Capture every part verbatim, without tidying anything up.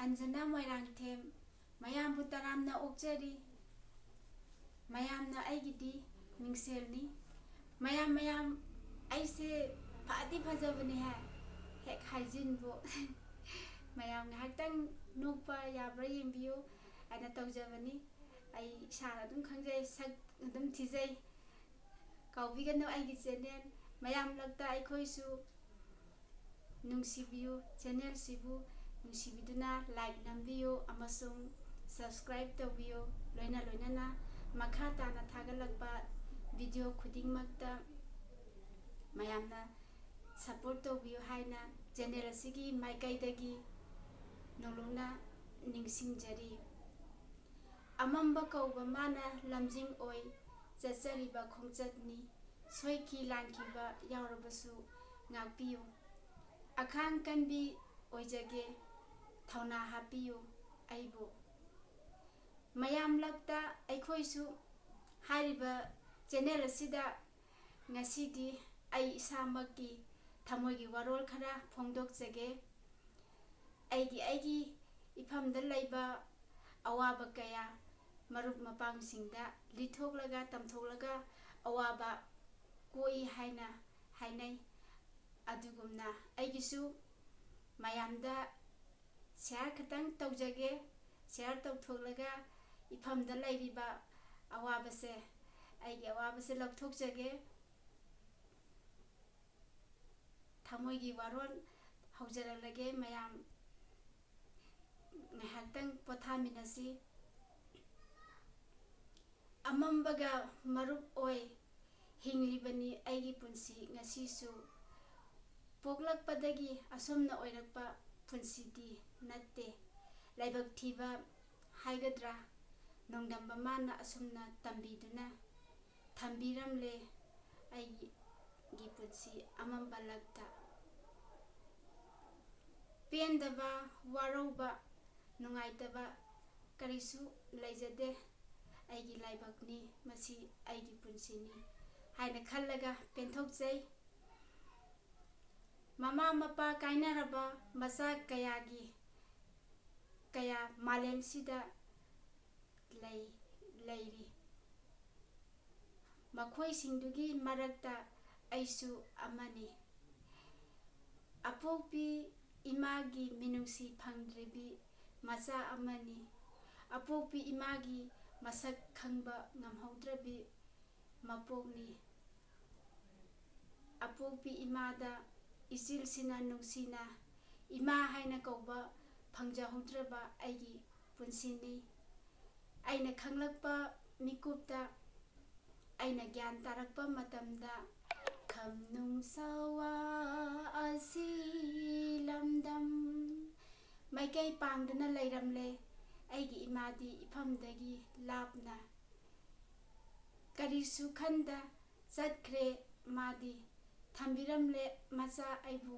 ꯑꯟꯖꯅꯥ ꯃꯣꯏꯔꯥꯡꯊꯦꯝ꯫ ꯃꯌꯥꯝꯕꯨ ꯇꯔꯥꯝꯅ ꯑꯣꯛꯆꯔꯤ꯫ ꯃꯌꯥꯝꯅ ꯑꯩꯒꯤꯗꯤ ꯃꯤꯡꯁꯦꯜꯅꯤ꯫ ꯃꯌꯥꯝ, ꯃꯌꯥꯝ, ꯑꯩꯁꯦ ꯐꯗꯤ ꯐꯖꯕꯅꯦ ꯍꯦ, ꯍꯦꯛ ꯍꯥꯏꯖꯤꯟꯕꯨ꯫ ꯃꯌꯥꯝ ꯉꯥꯏꯍꯥꯛꯇꯪ ꯅꯣꯛꯄ ꯌꯥꯕ꯭ꯔꯥ ꯌꯦꯡꯕꯤꯌꯨ ꯍꯥꯏꯅ ꯇꯧꯖꯕꯅꯤ꯫ ꯑꯩ ꯏꯁꯥꯅ ꯑꯗꯨꯝ ꯈꯪꯖꯩ, ꯁꯛ ꯑꯗꯨꯝ ꯊꯤꯖꯩ꯫ ꯀꯥꯎꯕꯤꯒꯅꯨ ꯑꯩꯒꯤ channel꯫ ꯃꯌꯥꯝ ꯂꯛꯇ ꯑꯩꯈꯣꯏꯁꯨ ꯅꯨꯡꯁꯤꯕꯤꯌꯨ, channelꯁꯤꯕꯨ ꯅꯨꯡꯁꯤꯕꯤꯗꯨꯅ like ꯅꯝꯕꯤꯌꯨ ꯑꯃꯁꯨꯡ subscribe ꯇꯧꯕꯤꯌꯨ꯫ ꯂꯣꯏꯅ ꯂꯣꯏꯅꯅ ꯃꯈꯥ ꯇꯥꯅ ꯊꯥꯒꯠꯂꯛꯄ video ꯈꯨꯗꯤꯡꯃꯛꯇ ꯃꯌꯥꯝꯅ support ꯇꯧꯕꯤꯌꯨ ꯍꯥꯏꯅ channel ꯑꯁꯤꯒꯤ ꯃꯥꯏꯀꯩꯗꯒꯤ ꯅꯧꯂꯨꯛꯅ ꯅꯤꯡꯁꯤꯡꯖꯔꯤ꯫ ꯑꯃꯝꯕ ꯀꯧꯕ ꯃꯥꯅ ꯂꯝꯖꯤꯡ ꯑꯣꯏ ꯆꯠꯆꯔꯤꯕ ꯈꯣꯡꯆꯠꯅꯤ꯫ ꯁꯣꯏꯈꯤ ꯂꯥꯟꯈꯤꯕ ꯌꯥꯎꯔꯕꯁꯨ ꯉꯥꯛꯄꯤꯌꯨ꯫ ꯑꯈꯥꯡ ꯀꯟꯕꯤ ꯑꯣꯏꯖꯒꯦ, ꯊꯧꯅꯥ ꯍꯥꯞꯄꯤꯌꯨ ꯑꯩꯕꯨ꯫ ꯃꯌꯥꯝ ꯂꯛꯇ ꯑꯩꯈꯣꯏꯁꯨ ꯍꯥꯏꯔꯤꯕ channel ꯑꯁꯤꯗ ꯉꯁꯤꯗꯤ ꯑꯩ ꯏꯁꯥꯃꯛꯀꯤ ꯊꯃꯣꯏꯒꯤ ꯋꯥꯔꯣꯜ ꯈꯔ ꯐꯣꯡꯗꯣꯛꯆꯒꯦ꯫ ꯑꯩꯒꯤ, ꯑꯩꯒꯤ ꯏꯐꯝꯗ ꯂꯩꯕ ꯑꯋꯥꯕ ꯀꯌꯥ ꯃꯔꯨꯞ ꯃꯄꯥꯡꯁꯤꯡꯗ ꯂꯤꯊꯣꯛꯂꯒ, ꯇꯝꯊꯣꯛꯂꯒ ꯑꯋꯥꯕ ꯀꯣꯛꯏ ꯍꯥꯏꯅ ꯍꯥꯏꯅꯩ꯫ ꯑꯗꯨꯒꯨꯝꯅ ꯑꯩꯒꯤꯁꯨ ꯃꯌꯥꯝꯗ share ꯈꯤꯇꯪ ꯇꯧꯖꯒꯦ꯫ Share ꯇꯧꯊꯣꯛꯂꯒ ꯏꯐꯝꯗ ꯂꯩꯔꯤꯕ ꯑꯋꯥꯕꯁꯦ, ꯑꯩꯒꯤ ꯑꯋꯥꯕꯁꯦ ꯂꯧꯊꯣꯛꯆꯒꯦ꯫ ꯊꯃꯣꯏꯒꯤ ꯋꯥꯔꯣꯜ ꯍꯧꯖꯔꯛꯂꯒꯦ꯫ ꯃꯌꯥꯝ ꯉꯥꯏꯍꯥꯛꯇꯪ ꯄꯣꯊꯥꯃꯤꯟꯅꯁꯤ꯫ ꯑꯃꯝꯕꯒ ꯃꯔꯨꯞ ꯑꯣꯏ ꯍꯤꯡꯂꯤꯕꯅꯤ ꯑꯩꯒꯤ ꯄꯨꯟꯁꯤ ꯉꯁꯤꯁꯨ꯫ ꯄꯣꯛꯂꯛꯄꯗꯒꯤ ꯑꯁꯨꯝꯅ ꯑꯣꯏꯔꯛꯄ ꯄꯨꯟꯁꯤꯗꯤ ꯅꯠꯇꯦ꯫ ꯂꯥꯏꯕꯛ ꯊꯤꯕ ꯍꯥꯏꯒꯗ꯭ꯔꯥ, ꯅꯣꯡꯗꯝꯕ ꯃꯥꯅ ꯑꯁꯨꯝꯅ ꯇꯝꯕꯤꯗꯨꯅ ꯊꯝꯕꯤꯔꯝꯂꯦ ꯑꯩꯒꯤ ꯄꯨꯟꯁꯤ ꯑꯃꯝꯕ ꯂꯛꯇ꯫ ꯄꯦꯟꯗꯕ, ꯋꯥꯔꯧꯕ, ꯅꯨꯡꯉꯥꯏꯇꯕ ꯀꯔꯤꯁꯨ ꯂꯩꯖꯗꯦ꯫ ꯑꯩꯒꯤ ꯂꯥꯏꯕꯛꯅꯤ, ꯃꯁꯤ ꯑꯩꯒꯤ ꯄꯨꯟꯁꯤꯅꯤ ꯍꯥꯏꯅ ꯈꯜꯂꯒ ꯄꯦꯟꯊꯣꯛꯆꯩ꯫ ꯃꯃꯥ ꯃꯄꯥ ꯀꯥꯏꯅꯔꯕ ꯃꯆꯥ ꯀꯌꯥꯒꯤ ꯀꯌꯥ ꯃꯥꯂꯦꯝꯁꯤꯗ ꯂꯩ, ꯂꯩꯔꯤ꯫ ꯃꯈꯣꯏꯁꯤꯡꯗꯨꯒꯤ ꯃꯔꯛꯇ ꯑꯩꯁꯨ ꯑꯃꯅꯤ꯫ ꯑꯄꯣꯛꯄꯤ ꯏꯃꯥꯒꯤ ꯃꯤꯅꯨꯡꯁꯤ ꯐꯪꯗ꯭ꯔꯕꯤ ꯃꯆꯥ ꯑꯃꯅꯤ꯫ ꯑꯄꯣꯛꯄꯤ ꯏꯃꯥꯒꯤ ꯃꯁꯛ ꯈꯪꯕ ꯉꯝꯍꯧꯗ꯭ꯔꯕꯤ ꯃꯄꯣꯛꯅꯤ꯫ ꯑꯄꯣꯛꯄꯤ ꯏꯃꯥꯗ ꯏꯆꯤꯜꯁꯤꯅ ꯅꯨꯡꯁꯤꯅ ꯏꯃꯥ ꯍꯥꯏꯅ ꯀꯧꯕ ꯐꯪꯖꯍꯧꯗ꯭ꯔꯕ ꯑꯩꯒꯤ ꯄꯨꯟꯁꯤꯅꯤ꯫ ꯑꯩꯅ ꯈꯪꯂꯛꯄ ꯃꯤꯀꯨꯞꯇ, ꯑꯩꯅ ꯒ꯭ꯌꯥꯟ ꯇꯥꯔꯛꯄ ꯃꯇꯝꯗ, ꯈꯝꯅꯨꯡ ꯁꯋꯥ ꯑꯁꯤ ꯂꯝꯗꯝ ꯃꯥꯏꯀꯩ ꯄꯥꯡꯗꯨꯅ ꯂꯩꯔꯝꯂꯦ꯫ ꯑꯩꯒꯤ ꯏꯃꯥꯗꯤ ꯏꯐꯝꯗꯒꯤ ꯂꯥꯞꯅ ꯀꯔꯤꯁꯨ ꯈꯟꯗ ꯆꯠꯈ꯭ꯔꯦ꯫ ꯃꯥꯗꯤ ꯊꯝꯕꯤꯔꯝꯂꯦ ꯃꯆꯥ ꯑꯩꯕꯨ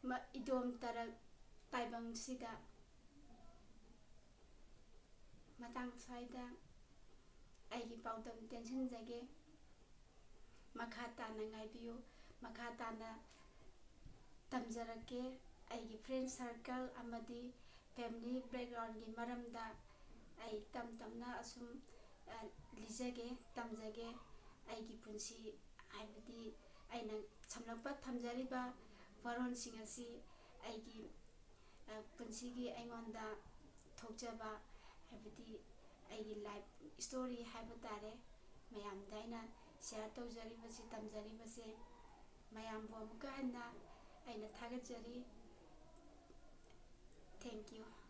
ꯃ-, ꯏꯗꯣꯝ ꯇꯔꯛ ꯇꯥꯏꯕꯪꯁꯤꯗ꯫ ꯃꯇꯥꯡ ꯁ꯭ꯋꯥꯏꯗ ꯑꯩꯒꯤ ꯄꯥꯎꯗꯝ ꯇꯦꯟꯁꯤꯟꯖꯒꯦ꯫ ꯃꯈꯥ ꯇꯥꯅ ꯉꯥꯏꯕꯤꯌꯨ꯫ ꯃꯈꯥ ꯇꯥꯅ ꯇꯝꯖꯔꯛꯀꯦ꯫ ꯑꯩꯒꯤ friend circle ꯑꯃꯗꯤ family backgroundꯒꯤ ꯃꯔꯝꯗ ꯑꯩ ꯇꯝ ꯇꯝꯅ ꯑꯁꯨꯝ, ꯑ, ꯂꯤꯖꯒꯦ, ꯇꯝꯖꯒꯦ꯫ ꯑꯩꯒꯤ ꯄꯨꯟꯁꯤ, ꯍꯥꯏꯕꯗꯤ ꯑꯩꯅ ꯁꯝꯂꯞꯄ ꯊꯝꯖꯔꯤꯕ ꯋꯥꯔꯣꯜꯁꯤꯡ ꯑꯁꯤ ꯑꯩꯒꯤ, ꯑ, ꯄꯨꯟꯁꯤꯒꯤ ꯑꯩꯉꯣꯟꯗ ꯊꯣꯛꯆꯕ, ꯍꯥꯏꯕꯗꯤ ꯑꯩꯒꯤ life story ꯍꯥꯏꯕ ꯇꯥꯔꯦ, ꯃꯌꯥꯝꯗ ꯑꯩꯅ share ꯇꯧꯖꯔꯤꯕꯁꯤ, ꯇꯝꯖꯔꯤꯕꯁꯦ꯫ ꯃꯌꯥꯝꯕꯨ ꯑꯃꯨꯛꯀ ꯍꯟꯅ ꯑꯩꯅ ꯊꯥꯒꯠꯆꯔꯤ꯫ Thank you꯫